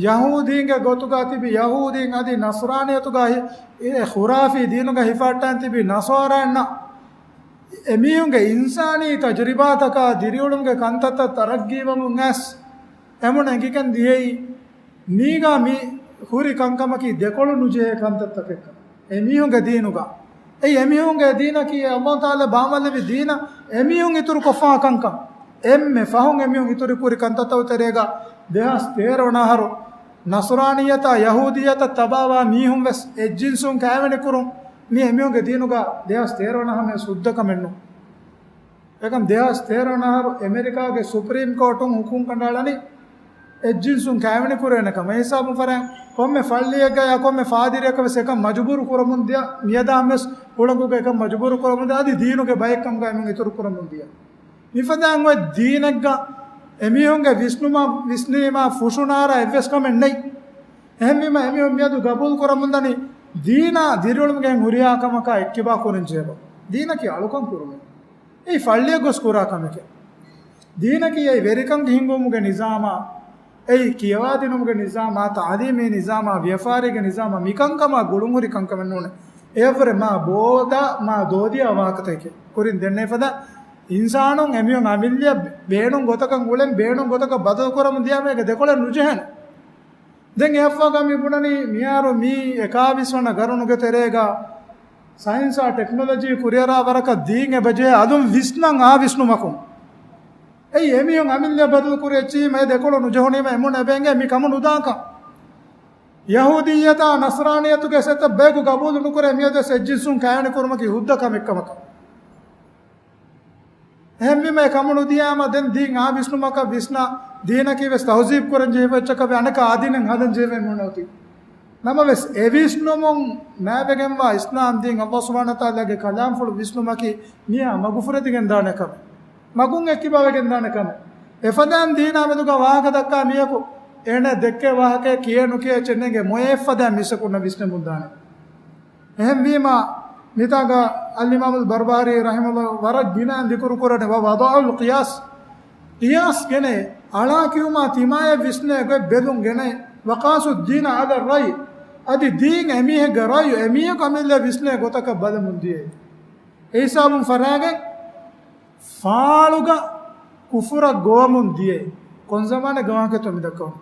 ޔަހޫދީންގެ ގޮތުގަ ތިބި ޔަހޫދީން އަދި ނަޞްރާނިއްޔަތުގަ ހި-، އެ ޚުރާފީ ދީނުގަ ހިފަހައްޓާން ތިބި ނަޞާރާއިންނަށް އެމީހުންގެ އިންސާނީ ތަޖުރިބާތަކާ ދިރިއުޅުމުގެ ކަންތައްތައް ތަރައްގީވަމުން އައިސް، އެމުން އެނގިގެން ދިޔައީ، މީގާ މި ހުރި ކަންކަމަކީ ދެކޮޅު ނުޖެހޭ ކަންތައްތަކެއްކަން. އެމީހުންގެ ދީނުގަ، އެއީ އެމީހުންގެ ދީނަކީ ﷲ ތަޢާލާ ބާވާލެއްވި ދީނަށް އެމީހުން އިތުރުކޮށްފާ ކަންކަން. އެންމެ ފަހުން އެމީހުން އިތުރުކުރި ކަންތައްތައް ތެރޭގަ ދެހާސް ތޭރަ ވަނަ އަހަރު ނަޞްރާނިއްޔަތާ ޔަހޫދިއްޔަތަށް ތަބާވާ މީހުން ވެސް އެއްޖިންސުން ކައިވެނިކުރުން މީ އެމީހުންގެ ދީނުގަ ދެހާސް ތޭރަ ވަނަ ހަމަޔަށް ސުއްދަކަމެއްނު. އެކަމް ދެހާސް ތޭރަ ވަނަ އަހަރު އެމެރިކާގެ ސުޕްރީމް ކޯޓުން ހުކުމް ކަނޑައަޅަނީ އެއްޖިންސުން ކައިވެނި ކުރޭނެ ކަމަށް. އެ ހިސާބުން ފަރާތް ކޮންމެ ފައްޅިއެއްގަ ޔާ ކޮންމެ ފާދިރިއަކަށް ވެސް އެކަން މަޖުބޫރު ކުރަމުން ދިޔަ، މިއަދާ ވެސް ހުޅަނގުގަ އެކަން މަޖުބޫރު ކުރަމުން ދިޔަ، އަދި ދީނުގެ ބައެއް ކަމުގަ އެމީހުން އިތުރު ކުރަމުން ދިޔަ. މިފަދައިން އޮތް ދީނެއްގަ އެމީހުންގެ ވިސްނުމަށް ވިސްނީމާ ފުށުނާރާ އެއްވެސް ކަމެއް ނެތް. އެހެންވީމަ އެމީހުން މިއަދު ގަބޫލު ކުރަމުންދަނީ ދީނާ ދިރިއުޅުމުގެ ހުރިހާ ކަމަކާ އެއްކިބާ ކުރަން ޖެހޭ ބަ. ދީނަކީ އަޅުކަން ކުރުމެއް. އެއީ ފައްޅިއަށް ގޮސް ކުރާ ކަމެކެއް. ދީނަކީ އެއީ ވެރިކަން ހިންގުމުގެ ނިޒާމާ، އެއީ ކިޔަވާދިނުމުގެ ނިޒާމާ، ތަޢުލީމީ ނިޒާމާ، ވިޔަފާރީގެ ނިޒާމާ، މިކަންކަމާ ގުޅުންހުރި ކަންކަމެއް ނޫނޭ. އެއަށްވުރެ މާ ބޯދާ، މާ ދޯދިޔާ ވާހަކަތަކެއް. ކުރިން ދެންނެވި ފަދަ އިންސާނުން އެމީހުން އަމިއްލަ ބޭނުން ގޮތަކަށް އުޅެން، ބޭނުން ގޮތަކަށް ބަދަލު ކުރަމުން ދިޔާމޭގެ ދެކޮޅެއް ނުޖެހޭނެ. ދެން އެއަށްފަހުގަ މި ބުނަނީ މިހާރު މީ އެކާވީސް ވަނަ ގަރުނުގެ ތެރޭގަ ސައިންސާ ޓެކްނޮލޮޖީ ކުރިއަރާ ވަރަކަށް ދީން އެބަޖެހޭ އަލުން ވިސްނަން އާ ވިސްނުމަކުން. އެއީ އެމީހުން އަމިއްލަ ބަދަލު ކުރި އެއްޗިހި މައި ދެކޮޅު ނުޖެހުނީމަ އެމުން އެބައިނގޭ މި ކަމު ނުދާކަން. ޔަހޫދިއްޔަތާ ނަޞްރާނިއްޔަތުގެ އެއްތައް ބަޔަކު ގަބޫލު ނުކުރޭ މިއަދުވެސް އެއްޖިންސުން ކައިވެނި ކުރުމަކީ ހުއްދަ ކަމެއް ކަމަކަށް. އެހެންވީމަ އެ ކަމުނުދިޔާމަ ދެން ދީން އާ ވިސްނުމަކަށް ވިސްނާ ދީނަކީ ވެސް ތަހުޒީބު ކުރަން ޖެހިފަ އެއްޗަކަށް ވެ އަނެކާ އާ ދީނެއް ހަދަން ޖެހިފަ މުންނަ އޮތީ. ނަމަވެސް އެ ވިސްނުމުން މާވެގެންވާ އިސްލާމް ދީން ﷲ ސުބްޙާނަހޫ ވަތަޢާލާގެ ކަލާމްފުޅު ވިސްނުމަކީ މިއާ މަގުފުރެދިގެން ދާނެ ކަމެއް. މަގުން އެއްކިބާވެގެން ދާނެ ކަމެއް. އެފަދައިން ދީނާ މެދުގަ ވާހަކަ ދައްކާ މީހަކު އޭނަ ދެއްކޭ ވާހަކައެއް ކިޔޭ ނުކިޔޭ އެއްޗެއް ނޭނގެ މޮޔަ އެއްފަދައިން މީސްތަކުންނަށް ވިސްނެމުން ދާނެ. އެހެންވީމާ، މިތާގަ އަލްއިމާމުލް ބަރްބަހާރީ ރަޙިމަހުﷲ ވަރަށް ގިނައިން ޛިކުރު ކުރަނީ، ވަ ވަޟަޢުލް ޤިޔާސް، ޤިޔާސް ގެނައި، އަޅާ ކިޔުމާ ތިމާޔަށް ވިސްނޭ ގޮތް ބެލުން ގެނައި، ވަޤާސުއްދީނަ ޢަލައް ރައި، އަދި ދީން އެމީހެއްގެ ރައުޔު އެމީހަކު އަމިއްލަ ވިސްނޭ ގޮތަކަށް ބަލަމުން ދިޔައީ. އެ ހިސާބުން ފަރާގެން ފާޅުގަ ކުފުރަށް ގޮވަމުން ދިޔައީ. ކޮން ޒަމާނެއްގެ ވާހަކަތޯ މި ދައްކަވަނީ؟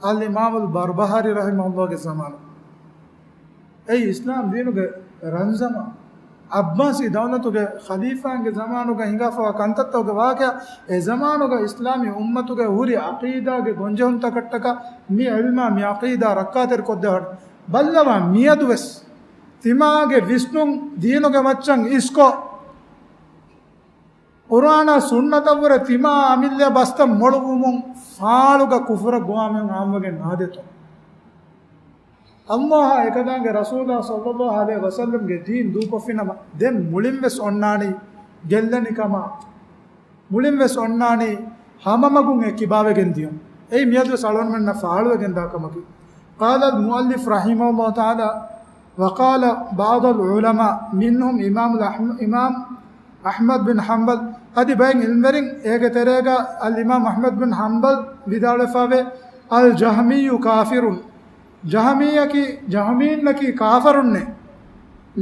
އަލްއިމާމުލް ބަރްބަހާރީ ރަޙިމަހުﷲގެ ޒަމާނު. އެއީ އިސްލާމް ދީނުގެ ރަންޒަމާން. ޢައްބާސީ ދައުލަތުގެ ޚަލީފާންގެ ޒަމާނުގަ ހިނގާފަވާ ކަންތައްތަކުގެ ވާޤިޢާ، އެ ޒަމާނުގަ އިސްލާމީ އުއްމަތުގެ ހުރި ޢަޤީދާގެ ގޮންޖެހުންތަކަށްޓަކާ މި ޢިލްމާ މި ޢަޤީދާ ރައްކާތެރިކޮށްދެއްވާނެ. ބައްލަވާ މިއަދުވެސް ތިމާގެ ވިސްނުން ދީނުގެ މައްޗަށް އިސްކޮށް، ޤުރުއާނާ ސުންނަތަށްވުރެ ތިމާ އަމިއްލަ ބަސްތައް މޮޅުވުމުން ފާޅުގަ ކުފުރަށް ގޮވާމެން ޢާއްމުވެގެން ނާދޭތޯ؟ ﷲ އާ އެކަލާނގެ ރަސޫލާ ޞައްލައްލާހު ޢަލައިހި ވަސައްލަމްގެ ދީން ދޫކޮށްފިނަމަ، ދެން މުޅިންވެސް އޮންނާނީ ގެއްލެނިކަމާ، މުޅިންވެސް އޮންނާނީ ހަމަމަގުން އެ ކިބާވެގެން ދިޔުން. އެއީ މިއަދުވެސް އަޅުގަނޑުމެންނަށް ފާޅުވެގެންދާ ކަމަކީ. قال المؤلف رحمه الله تعالى، وقال بعض العلماء منهم إمام الأحم-، إمام أحمد بن حنبل، އަދި ބައެއް ޢިލްމްވެރިން އޭގެ ތެރޭގަ އަލްއިމާމް އަޙްމަދު ބިން ޙަންބަލް ވިދާޅުވެފަވޭ، الجهمي كافر، ޖަހަމީއަކީ، ޖަހަމީންނަކީ ކާފަރުންނޭ.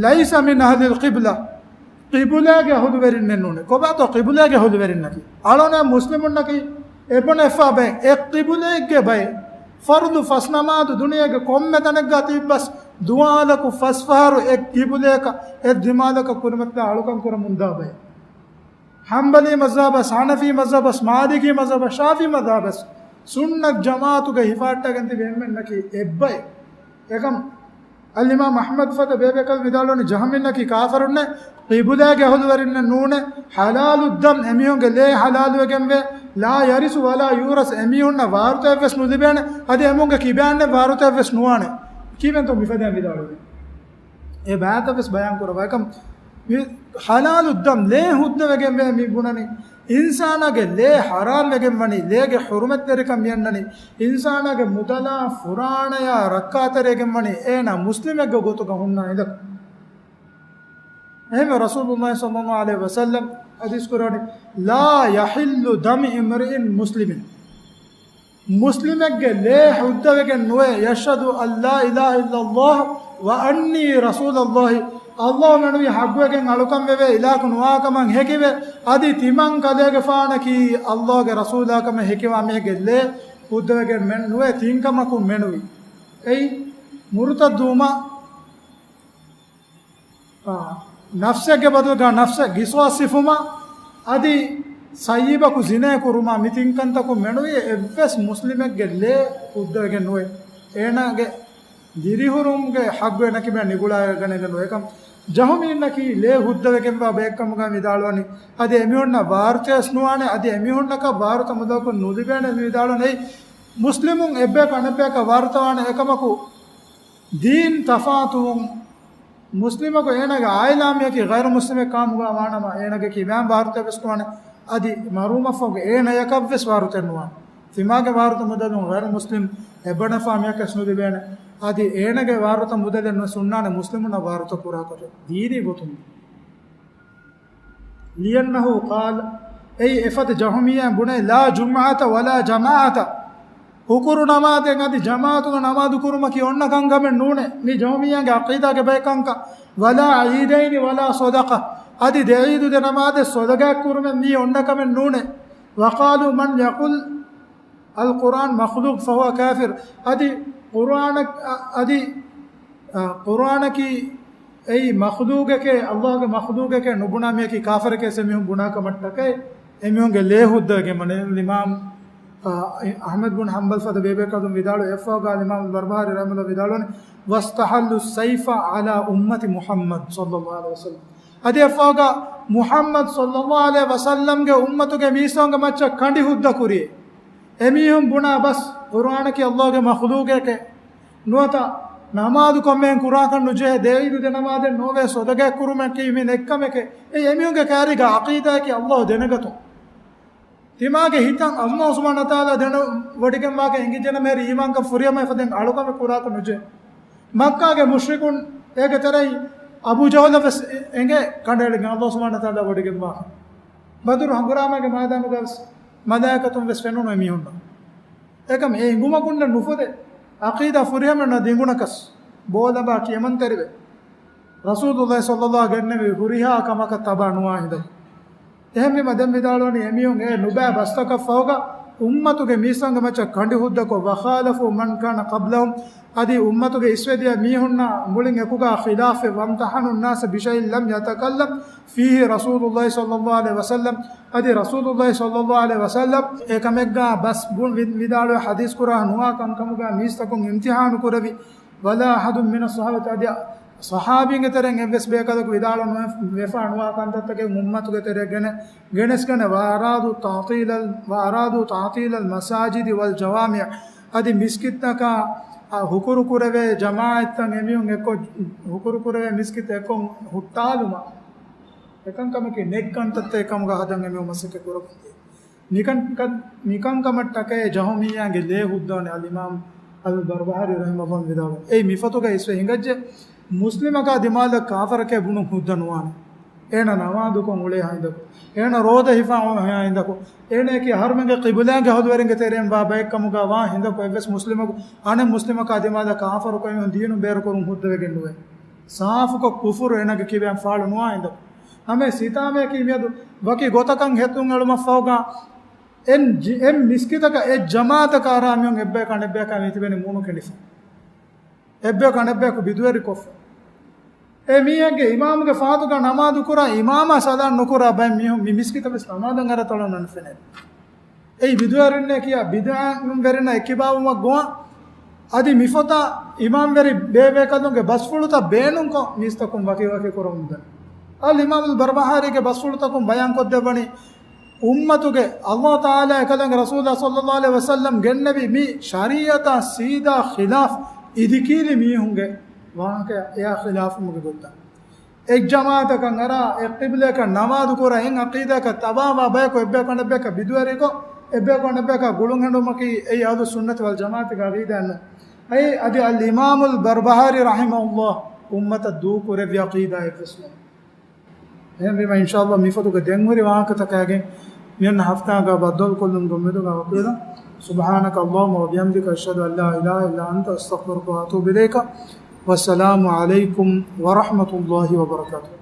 ليس من أهل القبلة، ޤިބުލާގެ އަހުލުވެރިންނެއް ނޫނޭ. ކޮބާތޯ ޤިބުލާގެ އަހުލުވެރިންނަކީ؟ އަޅޯނާ މުސްލިމުންނަކީ އެބުނެފާ ބައެއް، އެ ޤިބުލައެއްގެ ބައެއް. ފަރުޟު ފަސް ނަމާދު ދުނިޔޭގެ ކޮންމެ ތަނެއްގަ ތިއްބަސް ދުވާލަކު ފަސް ފަހަރު އެއް ޤިބުލައަކަށް އެއް ދިމާލަކަށް ކުރިމަތިލާ އަޅުކަން ކުރަމުންދާ ބައެއް. ޙަންބަލީ މަޒްހަބަސް، ޙަނަފީ މަޒްހަބަސް، މާލިކީ މަޒްހަބަސް، ޝާފިޢީ މަޒްހަބަސް، ސުންނަތް ޖަމާޢަތުގަ ހިފަހައްޓަގެން ތިބި އެންމެންނަކީ އެއްބައެއް. އެކަމް އަލްއިމާމް އަޙްމަދު ފަދަ ބޭބެކަލް ވިދާޅުވަނީ ޖަހަމީންނަކީ ކާފަރުންނޭ، ޤިބުލާގެ އަހުލުވެރިންނެއް ނޫނޭ، ޙަލާލުއްދަމް އެމީހުންގެ ލޭ ޙަލާލުވެގެންވޭ، لا يرث ولا يورث އެމީހުންނަށް ވާރުތައެއްވެސް ނުލިބޭނެ، އަދި އެމީހުންގެ ކިބައިންނެއް ވާރުތައެއްވެސް ނުވާނެ. ކީއްވެންތޯ މިފަދައިން ވިދާޅުވީ؟ އެ ބައިތައް ވެސް ބަޔާން ކުރައްވާ. އެކަމް މި ހަލާލު ދަމް، ލޭ ހުއްދަވެގެންވޭ މި ބުނަނީ. އިންސާނާގެ ލޭ ހަރާން ވެގެން ވަނީ، ލޭގެ ޙުރުމަތްތެރިކަން މިއަންނަނީ، އިންސާނާގެ މުދަލާ ފުރާނަޔާ ރައްކާތެރިވެގެން ވަނީ އޭނާ މުސްލިމެއްގެ ގޮތުގަ ހުންނަ ހިނދަކު. އެހެންވެ، ރަސޫލުﷲ ޞައްލަﷲ ޢަލައިހި ވަސައްލަމް ޙަދީޘް ކުރާނީ، "لا يحل دم امرئ مسلم." މުސްލިމެއްގެ ލޭ ހުއްދަވެގެން ނުވޭ، "يشهد أن لا إله إلا الله وأني رسول الله." ﷲ މެނުވީ ޙައްޤުވެގެން އަޅުކަން ވެވޭ އިލާހަކު ނުވާކަމަށް ހެކިވެ، އަދި ތިމަން ކަލޭގެފާނަކީ ﷲގެ ރަސޫލާކަމަށް ހެކިވާ މީހެއްގެ ލޭ ހުއްދަވެގެން މެން ނުވޭ، ތިން ކަމަކުން މެނުވީ. އެއީ، މުރުތައްދުވުމަށް، އާ، ނަފްސެއްގެ ބަދަލުގަ ނަފްސެއް ގިސްވާސް ހިފުމަށް، އަދި ސައްޔިބަކު ޒިނޭ ކުރުމަށް، މި ތިން ކަންތަކުން މެނުވީ. އެއްވެސް މުސްލިމެއްގެ ލޭ ހުއްދަވެގެން ނުވޭ. އޭނާގެ ދިރިހުރުމުގެ ޙައްޤު އޭނަ ކިބައިން ނިގުޅާގަނެގެން ނުވޭ. އެކަމް ޖަހުމީންނަކީ ލޭ ހުއްދަވެގެންވާ ބައެއްކަމުގަ ވިދާޅުވަނީ، އަދި އެމީހުންނަށް ވާރުތައެއް ނުވާނެ، އަދި އެމީހުންނަކަށް ވާރުތަ މުދަލަކުން ނުލިބޭނެ ވިދާޅުވަނީ. އެއީ މުސްލިމުން އެއްބަޔަކު އަނެއްބަޔަކަށް ވާރުތަ ވާނެ އެކަމަކު ދީން ތަފާތުވުން، މުސްލިމަކު އޭނާގެ އާއިލާ މީހަކީ ޣައިރު މުސްލިމެއް ކާމުގަ ވާނަމަ، އޭނާގެ ކިބައިން ވާރުތައެއް ވެސް ނުވާނެ. އަދި މަރުވުމަށްފަހުގަ އޭނަޔަކަށް ވެސް ވާރުތައެއް ނުވާނެ. ތިމާގެ ވާރުތަ މުދަލުން ޣައިރު މުސްލިމް އެއްބަނަފާ މީހަކަށް ނުލިބޭނެ. އަދި އޭނާގެ ވާރުތަ މުދަލެއް ނުވެސް ހުންނާނެ މުސްލިމުންނަށް ވާރުތަ ކުރާކަށެއް، ދީނީ ގޮތުން. لأنه قال، އެއީ އެފަދަ ޖަހުމިއްޔާ ބުނޭ، لا جمعة ولا جماعة، ހުކުރު ނަމާދެއް އަދި ޖަމާޢަތުގަ ނަމާދު ކުރުމަކީ އޮންނަ ކަންކަމެއް ނޫނޭ. މި ޖަހުމިއްޔާގެ ޢަޤީދާގެ ބައެއް ކަންކަން. ولا عيدين ولا صدقة، އަދި ދެ ޢީދު ދެ ނަމާދެއް ޞަދަޤާތް ކުރުމެއް މީ އޮންނަ ކަމެއް ނޫނޭ. وقالوا، من يقل القرآن مخلوق فهو كافر، އަދި ޤުރުއާނަ، އަދި، އަ، ޤުރުއާނަކީ އެއީ މަޚްލޫޤެކޭ، ﷲގެ މަޚްލޫޤެކޭ ނުބުނާ މީހަކީ ކާފަރެކޭ އެމީހުން ބުނާ ކަމަށްޓަކައި، އެމީހުންގެ ލޭ ހުއްދަވެގެން ވަނީ. އިމާމް، އަ، އަޙްމަދު ބުން ޙަންބަލް ފަދަ ބޭބޭކަލުން ވިދާޅު އެއްފަހުގަ އަލްއިމާމު އަލްބަރްބަހާރީ ރަޙިމަހުﷲ ވިދާޅުވަނީ، واستحلوا السيف على أمة محمد صلى الله عليه وسلم. އަދި އެއްފަހުގަ މުޙައްމަދު ޞައްލަﷲ ޢަލައިހި ވަސައްލަމްގެ އުއްމަތުގެ މީސްތަކުންގެ މައްޗަށް ކަނޑި ހުއްދަ ކުރި. އެމީހުން ބުނާ ބަސް ޤުރުއާނަކީ ﷲގެ މަޚްލޫޤެކޭ. ނުވަތަ ނަމާދު ކޮންމެހެން ކުރާކަށް ނުޖެހޭ، ދެ ޢީދު ދެ ނަމާދެއް ނޯވޭ، ޞަދަޤާތް ކުރުމަކީ މި ނެއްކަމެކޭ. އެއީ އެމީހުންގެ ކައިރީގަ ޢަޤީދާއަކީ ﷲ ދެނެގަތުން. ތިމާގެ ހިތަށް ﷲ ސުބްޙާނަހޫ ވަތަޢާލާ ދެނެވޮޑިގެންވާކަށް އެނގިއްޖެނަމޭ އީމާންކަން ފުރިހަމަ އެފަދައިން އަޅުކަމެއް ކުރާކަށް ނުޖެހޭ. މައްކާގެ މުޝްރިކުން އޭގެ ތެރެއިން އަބޫ ޖަހުލަށް ވެސް އެނގޭ ކަނޑައެޅިގެން ﷲ ސުބްޙާނަހޫ ވަތަޢާލާ ވޮޑިގެންވާކަށް. ބަދުރު ހަނގުރާމައިގެ މައިދާނުގަވެސް މަލާއިކަތުން ވެސް ފެނުނު އެމީހުންނަށް. އެކަމް އެ އިނގުމަކުންނެއް ނުފުދޭ. ޢަޤީދާ ފުރިހަމައެއް ނުވާ ދިނގުނަކަސް ބޯލަބާ ކިޔަމަންތެރިވެ. ރަސޫލުﷲ ޞައްލަﷲ ގެންނެވި ހުރިހާ ކަމަކަށް ތަބާ ނުވާ ހިނދަކު. އެހެންވީމަ ދެން ވިދާޅުވަނީ އެމީހުން އެ ނުބައި ބަސްތަކަށް ފަހުގަ އުއްމަތުގެ މީސްތަކުންގެ މައްޗަށް ކަނޑި ހުއްދަކޮށް، وخالفوا من كان قبلهم، އަދި އުއްމަތުގެ އިސްވެދިޔަ މީހުންނާ މުޅިން އެކުގަ ޚިލާފެއް، وامتحنوا الناس بشيء لم يتكلم فيه رسول الله صلى الله عليه وسلم، އަދި ރަސޫލުﷲ ޞައްލަﷲ ޢަލައިހި ވަސައްލަމް އެ ކަމެއްގަ ބަސް ބުން ވި-، ވިދާޅުވެ ޙަދީޘް ކުރާ ނުވާ ކަންކަމުގަ މީސްތަކުން އިމްތިޙާނު ކުރެވި. ولا أحد من الصحابة، އަދި ޞަޙާބީންގެ ތެރެއިން އެއްވެސް ބޭކަލަކު ވިދާޅު ނުވެ-، ވެފާ ނުވާ ކަންތައްތަކެއް އުއްމަތުގެ ތެރެއަށް ގެނެ-، ގެނެސްގެނެ، وأرادوا تعطيل ال-، وأرادوا تعطيل المساجد والجوامع، އަދި މިސްކިތްތަކާ، އަ، ހުކުރު ކުރެވޭ ޖަމާޢަތްތައް އެމީހުން އެއްކޮށް، ހުކުރު ކުރެވޭ މިސްކިތް އެއްކޮށް ހުއްޓާލުމަށް. އެކަންކަމަކީ ނެތް ކަންތައްތައް އެކަމުގަ ހަދަން އެމީހުން މަސައްކަތް ކުރަމުންދިޔަ. މިކަން-، މިކަންކަމަށްޓަކައި ޖަހުމިއްޔާގެ ލޭ ހުއްދަވަނީ އަލްއިމާމް އަލްބަރްބަހާރީ ރަޙިމަހުﷲ ވިދާޅުވި. އެއީ މިފޮތުގައި އިސްވެ ހިނގައްޖެ، މުސްލިމަކާ ދިމާލަށް ކާފަރަކޭ ބުނުން ހުއްދަ ނުވާނެ. އޭނަ ނަމާދުކޮށް އުޅޭ ހިނދަކު، އޭނަ ރޯދަ ހިފާ އޮތް ހިނދަކު، އޭނައަކީ އަހަރުމެންގެ ޤިބުލާގެ އަހުލުވެރިންގެ ތެރެއިން ވާ ބައެއްކަމުގަ ވާ ހިނދަކު، އެއްވެސް މުސްލިމަކު އަނެއް މުސްލިމަކާ ދިމާލަށް ކާފަރުކޮށް އެމީހުން ދީނުން ބޭރުކުރުން ހުއްދަވެގެން ނުވޭ. ސާފުކޮށް ކުފުރު އޭނަގެ ކިބައިން ފާޅު ނުވާ ހިނދަކު. ހަމަ ސިތާމަޔަކީ މިއަދު ވަކި ގޮތަކަށް ހެދުން އެޅުމަށްފަހުގަ އެން ޖި-، އެން މިސްކިތަކަށް އެއް ޖަމާޢަތަކަށް އަރާ މީހުން އެއްބަޔަކު އަނެއްބަޔަކާ މިތިބެނީ މޫނު ކެނޑިފަ. އެއްބަޔަކު އަނެއްބަޔަކު ބިދުވެރިކޮށްފަ. އެ މީހެއްގެ އިމާމުގެ ފަހަތުގަ ނަމާދު ކުރާ އިމާމާ ސަލާން ނުކުރާ ބައެއް މީހުން މި މިސްކިތަށް ވެސް ނަމާދަށް އަރަތޮޅަށް ނަން ފެނޭ. އެއީ ބިދުވެރިންނޭ ކިޔާ ބިދުޢަވެރިންނަށް އެކިބާވުމަށް ގޮވާ. އަދި މިފޮތާ އިމާމްވެރި ބޭބޭކަލުންގެ ބަސްފުޅުތައް ބޭނުންކޮށް މީސްތަކުން ވަކިވަކި ކުރަމުންދަނީ. އަލްއިމާމުލް ބަރްބަހާރީގެ ބަސްފުޅުތަކުން ބަޔާންކޮށްދެއްވަނީ، އުއްމަތުގެ ﷲ ތަޢާލާ އެކަލޭގެ ރަސޫލާ ޞައްލަﷲ ޢަލައިހި ވަސައްލަމް ގެންނެވި މި ޝަރީޢަތާ ސީދާ ޚިލާފް އިދިކީލި މީހުންގެ ވާހަކަ އެއާ ޚިލާފުމުގެ ގޮތަށް އެއް ޖަމާޢަތަކަށް އަރާ، އެއް ޤިބްލައަކަށް ނަމާދު ކުރާ، އެއް ޢަޤީދާއަކަށް ތަބާވާ ބަޔަކު އެއްބަޔަކު އަނެއްބަޔަކަށް ބިދުވެރިކޮށް، އެއްބަޔަކު އަނެއްބަޔަކަށް ގުޅުން ހެންޑުމަކީ އެއީ އަހްލުއްސުންނަތި ވަލްޖަމާޢަތުގެ ޢަޤީދާއެއް ނޫން. އެއީ އަދި އަލްއިމާމުލް ބަރްބަހާރީ ރަޙިމަހުﷲ އުއްމަތަށް ދޫކުރެއްވި ޢަޤީދާއެއްވެސް ނޫން. އެހެންވީމަ، އިންޝާﷲ، މިފޮތުގެ ދެންހުރި ވާހަކަތަކާގެން މިއަންނަ ހަފްތާގަ ބައްދަލުކޮށްލުމުގެ އުއްމީދުގަ ވަކިވެލަން. سبحانك اللهم وبحمدك، أشهد أن لا إله إلا أنت، أستغفرك وأتوب إليك. والسلام عليكم ورحمة الله وبركاته.